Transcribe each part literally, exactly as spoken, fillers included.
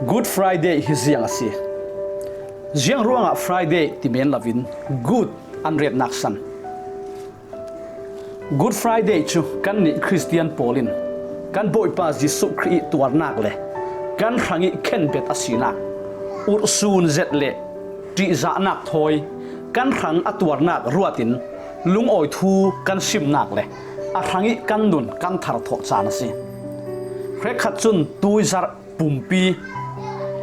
Good Friday hi ziang a si? Ziang ruangah Friday ti men loin Good an retnak san? Good Friday cu kannih Khristian pawl in kan Bawipa Jesuh Khrih ih tuarnak le kan hrangih khenbet a sinak, urhsun zet le ṭihzahnak thawi kan hrang a tuarnak ruatin lungawi thu kan simnak le a hrangih kan nun kan tharthawh caan a si. Hrekkhat cun tuizarh pumpi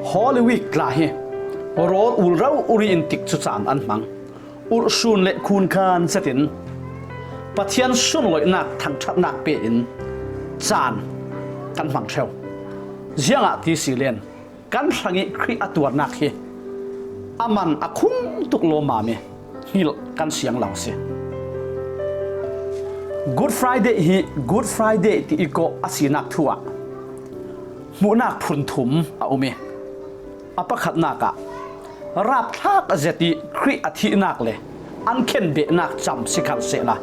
Holy Week tla hi rawl ul rori in tikcu caan an hmang. Urhsun le khunkhan zetin Pathian sunlawihnak thangṭhatnak pe in caan kan hmang ṭheu. Ziangah ti si len, kan hrangih Khrih a tuarnak hi a man a khum tuk lawmmam ih hngilh kan siang lo a si. Good Friday hi Good Friday ti ih kawh a sinak thu ah hmuhnak phun thum a um ih, a pakhatnak ah rapthlak zet ih Khrih a thihnak le an khenbehnak cam si khal sehla,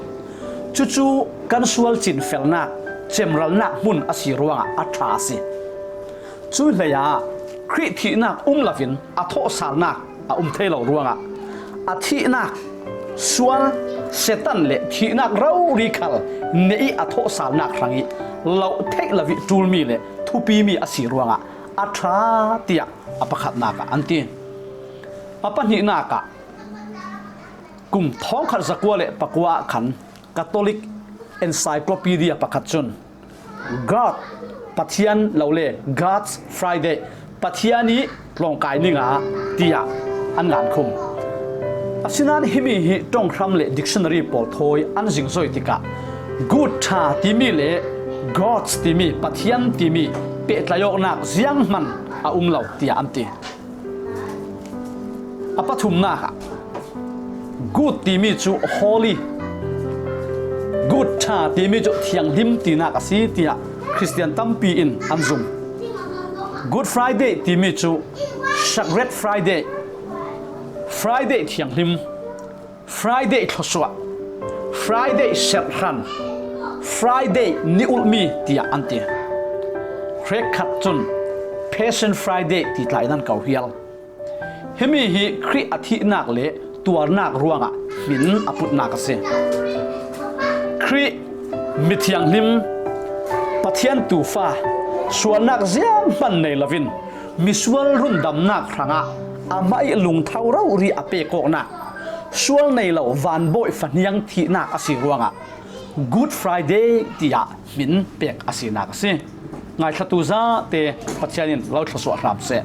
cucu kan sual cinfelnak, cemralnak hmun a si ruangah a ṭha a si. Cuih hleiah Khrih thihnak um loin a thawhsalnak a um thei lo ruangah a thihnak, sual, Satan le thihnak rori khal neih ih a thawhsalnak hrangih loh theih lo ih ṭulmi le thupimi a si ruangah a ṭha, tiah a pakhatnak ah an ti. A pahnihnak ah kum thawngkhat zakua le pakua ah khan Catholic Encyclopedia pakhat cun God, Pathian lo le God's Friday, Pathian ih tlawngkai ninga, tiah an ngankhum. Asinain himi hi ṭonghram le dictionary pawl thawi an zingzoi tikah Good, ṭha timi le God's timi, Pathian timi pehtlaih awknak zianghman a um lo, tiah an ti. A pathumnak ah Good timi cu holy, Good, ṭha timi cu thianghlim tinak a si, tiah Khristian tampi in an zum. Good Friday timi cu Sacred Friday, Friday thianghlim, Friday thluasuah, Friday serhran, Friday ni ulhmi, tiah an ti. Hrekkhat cun Passion Friday ti tla in an ko hial. Himi hi Khrih a thihnak le tuarnak ruangah hmin a putnak a si. Khrih mithianghlim, Pathian tuufa, sualnak zianghman nei loin misual rundamnak hrangah amah ih lungtho rori a pek awknak, sual nei lo vanbawi fahniang thihnak a si ruangah Good Friday tiah hmin pek a sinak a si. Ngaithlatu zate Pathian in lo thluasuah hram seh.